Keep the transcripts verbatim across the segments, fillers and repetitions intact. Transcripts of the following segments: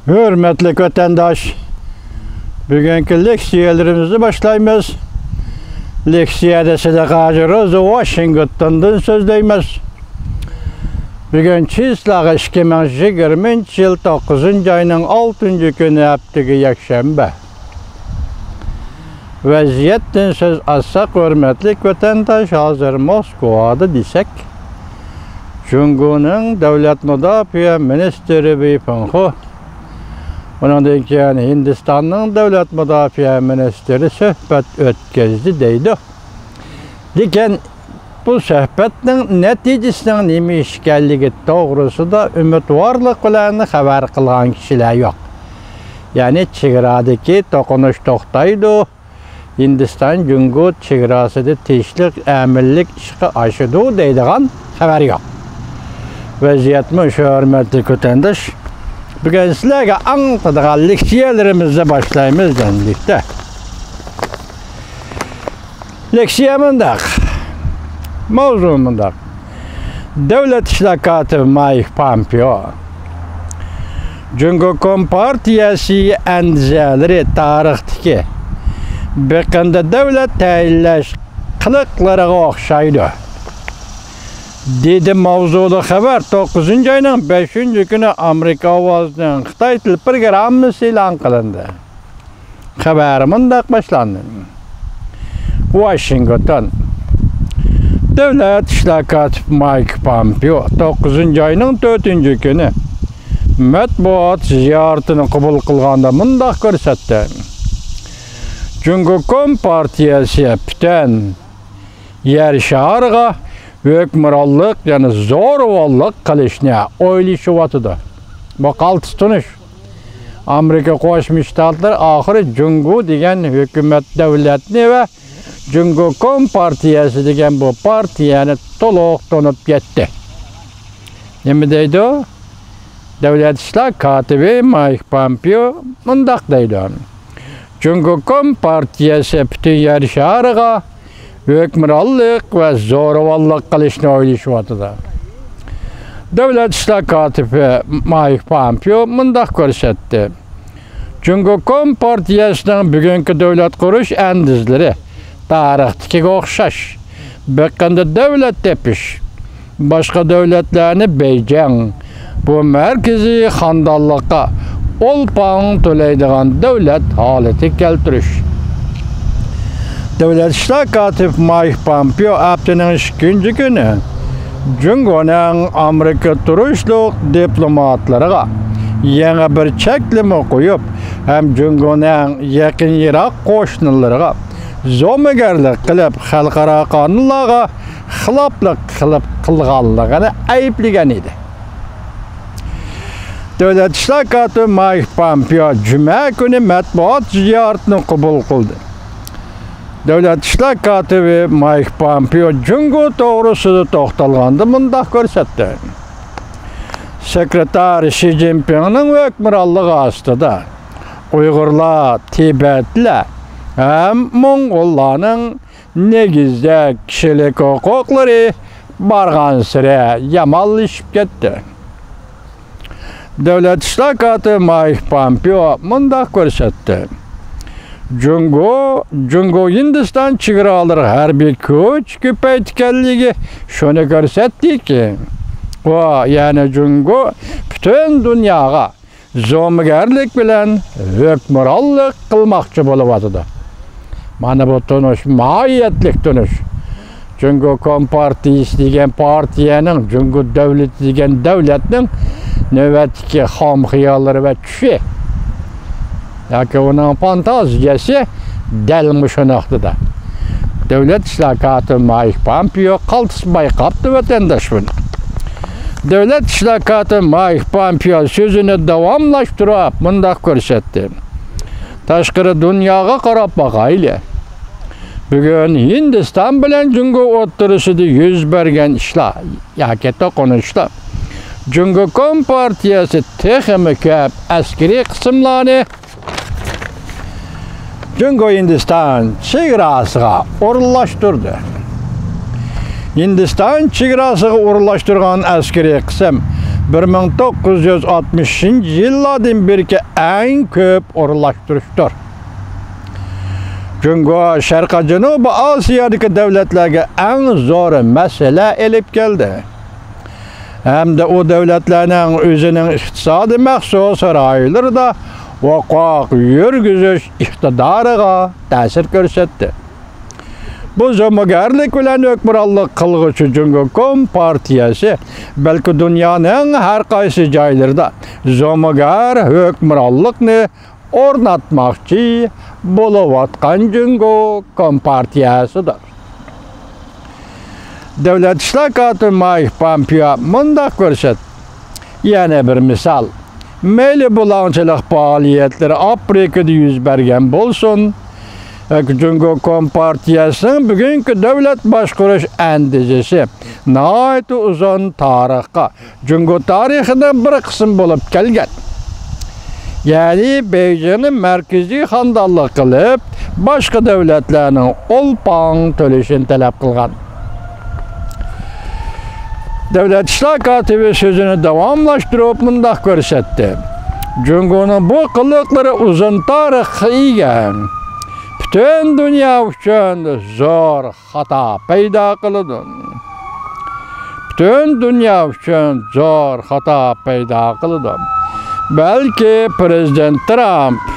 ھۆرمەتلىك ۋەتەنداش، بۈگۈنكى لېكسىيەلىرىمىزنى باشلايمىز. لېكسىيەدە سىدىق ھاجى روزى ۋاشىنگتوندىن سۆزلەيمىز. بۈگۈن چىسلاغا ئىككى مىڭ يىگىرمىنچى يىل توققۇزىنچى ئاينىڭ ئالتىنچى كۈنى، ھەپتىگە يەكشەنبە. ۋەزىيەتتىن سۆز ئاچساق، ھۆرمەتلىك ۋەتەنداش، ھازىر موسكۋادا دېسەك، جۇڭگونىڭ دۆلەت مۇداپىئە مىنىستىرى ۋېي فېڭخۇ، ئۇنىڭدىن كېيىن ھىندىستاننىڭ دۆلەت مۇداپىئە مىنىستىرى سۆھبەت ئۆتكۈزدى دەيدۇ. لېكىن بۇ سۆھبەتنىڭ نەتىجىسىنىڭ نېمە ئىكەنلىكى توغرىسىدا ئۈمىدۋارلىق بىلەن خەۋەر قىلغان كىشىلەر يوق. يەنى چېگرادىكى توقۇنۇش توختايدۇ، ھىندىستان جۇڭگو چېگراسىدا تىنچلىق ئەمىنلىك ئىشقا ئاشىدۇ دەيدىغان خەۋەر يوق. ۋەزىيەتمۇ شۇ، ھۆرمەتلىك ۋەتەنداش. بۈگۈن سىلەرگە ئاڭلىتىدىغان لېكسىيەلىرىمىزنى باشلايمىز ئەمدىلىكتە. لېكسىيە مۇنداق. ماۋزۇ مۇنداق. دۆلەت ئىشلار كاتىپى مايك پامپېئو، جۇڭگو كومپارتىيەسى ئەندىزەلىرى تارىختىكى بېقىندى دۆلەت تەيىنلەش قىلىقلىرىغا ئوخشايدۇ، دېدى. ماۋزۇلۇق خەۋەر توققۇزىنچى ئاينىڭ بەشىنچى كۈنى ئامېرىكا ئاۋازىنىڭ خىتاي تىل پروگراممىسى ئېلان قىلىندى. خەۋەر مۇنداق باشلاندى. ۋاشىنگتون. دۆلەت ئىشلار كاتىپى مايك پامپېئو توققۇزىنچى ئاينىڭ تۆتىنچى كۈنى مەتبۇئات زىيارىتىنى قوبۇل قىلغاندا مۇنداق كۆرسەتتى. جۇڭگو كومپارتىيەسى پۈتۈن يەر شارىغا ھۆكۈمرانلىق، يەنى زورىۋاللىق قىلىشنى ئويلىشىۋاتىدۇ. بۇ قالتىس تونۇش. ئامېرىكا قوشما شتاتلىرى ئاخىرى جۇڭگو دېگەن ھۆكۈمەت دۆلەتنى ۋە جۇڭگو كومپارتىيەسى دېگەن بۇ پارتىيەنى تولۇق تونۇپ يەتتى. نېمە دەيدۇ؟ دۆلەت ئىشلار كاتىپى مايك پامپېئو مۇنداق دەيدۇ. جۇڭگو كومپارتىيەسى پۈتۈن يەر شارىغا ھۆكۈمرانلىق ۋە زورىۋاللىق قىلىشنى ئويلىشىۋاتىدۇ. دۆلەت ئىشلار كاتىپى مايك پامپېئو مۇنداق كۆرسەتتى. جۇڭگو كومپارتىيەسىنىڭ بۈگۈنكى دۆلەت قۇرۇش ئەندىزىلىرى تارىختىكىگە ئوخشاش، بېقىندى دۆلەت تېپىش، باشقا دۆلەتلەرنى بېيجىڭ، بۇ مەركىزىي خانىدانلىققا ئولپاڭ تۆلەيدىغان دۆلەت ھالىتىگە كەلتۈرۈش. دۆلەت ئىشلار كاتىپى مايك پامپېئو ھەپتىنىڭ ئىككىنچى كۈنى جۇڭگونىڭ ئامېرىكا تۇرۇشلۇق دىپلوماتلىرىغا يېڭى بىر چەكلىمە قويۇپ، ھەم جۇڭگونىڭ يېقىن يىراق قوشنىلىرىغا زومىگەرلىك قىلىپ، خەلقئارا قانۇنلارغا خىلاپلىق قىلىپ قىلغانلىقىنى ئەيىبلىگەن ئىدى. دۆلەت ئىشلار كاتىپى مايك پامپېئو جۈمە كۈنى مەتبۇئات زىيارىتىنى قوبۇل قىلدى. دۆلەت ئىشلار كاتىپى مايك پامپېئو جۇڭگو توغرىسىدا توختالغاندا مۇنداق كۆرسەتتى. سېكرېتار شى جىنپىڭنىڭ ھۆكۈمرانلىقى ئاستىدا ئۇيغۇرلار، تىبەتلەر ھەم موڭغۇللارنىڭ نېگىزدە كىشىلىك ھوقۇقلىرى بارغانسېرى يامانلىشىپ كەتتى. دۆلەت ئىشلار كاتىپى مايك پامپېئو مۇنداق كۆرسەتتى. جۇڭگو، جۇڭگو ھىندىستان چېگرالىرىغا ھەربىي كۈچ كۆپەيتكەنلىكى شۇنى كۆرسەتتىكى، ئۇ، يەنى جۇڭگو پۈتۈن دۇنياغا زومىگەرلىك بىلەن ھۆكۈمرانلىق قىلماقچى بولۇۋاتىدۇ. مانا بۇ تونۇش، ماھىيەتلىك تونۇش. جۇڭگو كومپارتىيىسى دېگەن پارتىيەنىڭ، جۇڭگو دۆلىتى دېگەن دۆلەتنىڭ نۆۋەتتىكى خام خىياللىرى ۋە چۈشى ياكى ئۇنىڭ فانتازىيەسى دەل مۇشۇ نۇقتىدا. دۆلەت ئىشلار كاتىپى مايك پامپېئو قالتىس بايقاپتۇ، ۋەتەنداش، بۇنى. دۆلەت ئىشلار كاتىپى مايك پامپېئو سۆزىنى داۋاملاشتۇرۇپ مۇنداق كۆرسەتتى. تاشقىرى دۇنياغا قاراپ باقايلى. بۈگۈن ھىندىستان بىلەن جۇڭگو ئوتتۇرىسىدا يۈز بەرگەن ئىشلار ياكى توقۇنۇشلار، جۇڭگو كومپارتىيەسى تېخىمۇ كۆپ ئەسكىرىي قىسىملارنى جۇڭگو ھىندىستان چېگراسىغا ئورۇنلاشتۇردى. ھىندىستان چېگراسىغا ئورۇنلاشتۇرغان ئەسكىرىي قىسىم بىر مىڭ توققۇز يۈز ئاتمىشىنچى يىللاردىن بېرىكى ئەڭ كۆپ ئورۇنلاشتۇرۇشتۇر. جۇڭگو شەرقىي جەنۇبىي ئاسىيادىكى دۆلەتلەرگە ئەڭ زور مەسىلە ئېلىپ كەلدى. ھەمدە ئۇ دۆلەتلەرنىڭ ئۆزىنىڭ ئىقتىسادىي مەخسۇس رايونلىرىدا ھوقۇق يۈرگۈزۈش ئىقتىدارىغا تەسىر كۆرسەتتى. بۇ زومىگەرلىك بىلەن ھۆكۈمرانلىق قىلغۇچى جۇڭگو كومپارتىيەسى بەلكى دۇنيانىڭ ھەر قايسى جايلىرىدا زومىگەر ھۆكۈمرانلىقنى ئورناتماقچى بولۇۋاتقان جۇڭگو كومپارتىيەسىدۇر. دۆلەت ئىشلار كاتىپى مايك پامپېئو مۇنداق كۆرسەتتى. يەنە بىر مىسال. مەيلى بۇلاڭچىلىق پائالىيەتلىرى ئافرىكىدا يۈز بەرگەن بولسۇن، جۇڭگو كومپارتىيەسىنىڭ بۈگۈنكى دۆلەت باشقۇرۇش ئەندىزىسى ناھايىتى ئۇزۇن تارىخقا، جۇڭگو تارىخىنىڭ بىر قىسمى بولۇپ كەلگەن. يەنى بېيجىڭنى مەركىزىي خانىدانلىق قىلىپ، باشقا دۆلەتلەرنىڭ ئولپاڭ تۆلىشىنى تەلەپ قىلغان. دۆلەت ئىشلار كاتىپى سۆزىنى داۋاملاشتۇرۇپ مۇنداق كۆرسەتتى. جۇڭگونىڭ بۇ قىلىقلىرى ئۇزۇن تارىخقا ئىگە. پۈتۈن دۇنيا ئۈچۈن زور خاتا پەيدا قىلىدۇ. پۈتۈن دۇنيا ئۈچۈن زور خاتا پەيدا قىلىدۇ. بەلكى پىرېزىدېنت ترامپ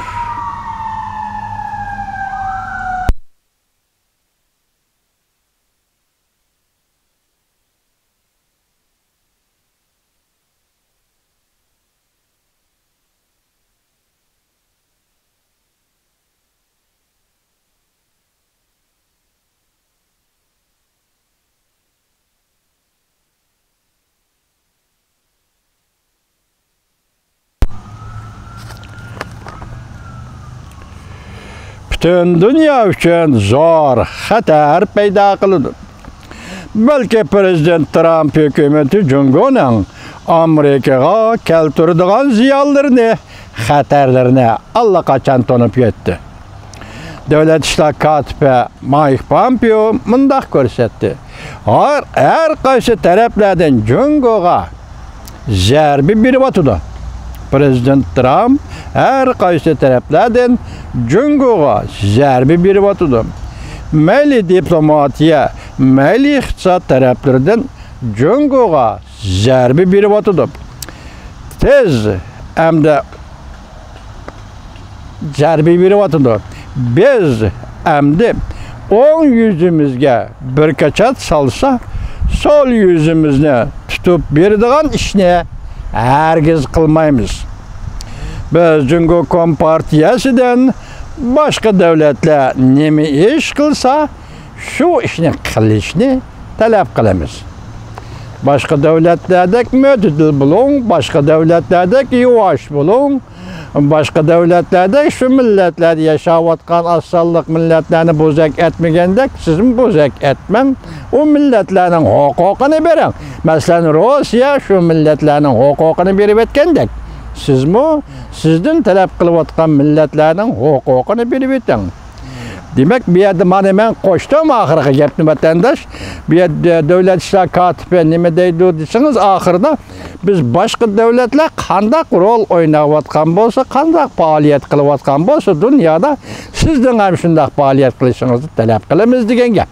پۈتۈن دۇنيا ئۈچۈن زور خەتەر پەيدا قىلىدۇ. بەلكى پىرېزىدېنت ترامپ ھۆكۈمىتى جۇڭگونىڭ ئامېرىكىغا كەلتۈرىدىغان زىيانلىرىنى، خەتەرلىرىنى ئاللىقاچان تونۇپ يەتتى. دۆلەت ئىشلار كاتىپى مايك پامپېئو مۇنداق كۆرسەتتى. ھەر، ھەر قايسى تەرەپلەردىن جۇڭگوغا زەربە بېرىۋاتىدۇ. پىرېزىدېنت ترامپ ھەر قايسى تەرەپلەردىن جۇڭگوغا زەربە بېرىۋاتىدۇ. مەيلى دىپلوماتىيە، مەيلى ئىقتىساد تەرەپلىرىدىن جۇڭگوغا زەربە بېرىۋاتىدۇ. تېز ئەمدى زەربە بېرىۋاتىدۇ. بىز ئەمدى ئوڭ يۈزىمىزگە بىر كاچات سالسا، سول يۈزىمىزنى تۇتۇپ بېرىدىغان ئىشنى ھەرگىز قىلمايمىز. بىز جۇڭگو كومپارتىيەسىدىن باشقا دۆلەتلەر نېمە ئىش قىلسا، شۇ ئىشنى قىلىشنى تەلەپ قىلىمىز. باشقا دۆلەتلەردەك مۆتىدىل بولۇڭ، باشقا دۆلەتلەردەك يۇۋاش بولۇڭ، باشقا دۆلەتلەردەك شۇ مىللەتلەردە ياشاۋاتقان ئاز سانلىق مىللەتلەرنى بوزەك ئەتمىگەندەك، سىزمۇ بوزەك ئەتمەڭ، ئۇ مىللەتلەرنىڭ ھوقۇقىنى بېرىڭ. مەسىلەن، روسىيە شۇ مىللەتلەرنىڭ ھوقۇقىنى بېرىۋەتكەندەك، سىزمۇ سىزدىن تەلەپ قىلىۋاتقان مىللەتلەرنىڭ ھوقۇقىنى بېرىۋېتىڭ. دېمەك، بۇ يەردە مانا مەن قوشتۇم ئاخىرقى گەپنى، ۋەتەنداش. بۇ يەردە دۆلەت ئىشلار كاتىپى نېمە دەيدۇ دېسىڭىز، ئاخىرىدا بىز باشقا دۆلەتلەر قانداق رول ئويناۋاتقان بولسا، قانداق پائالىيەت قىلىۋاتقان بولسا دۇنيادا، سىزنىڭ ھەم شۇنداق پائالىيەت قىلىشىڭىزنى تەلەپ قىلىمىز دېگەن گەپ.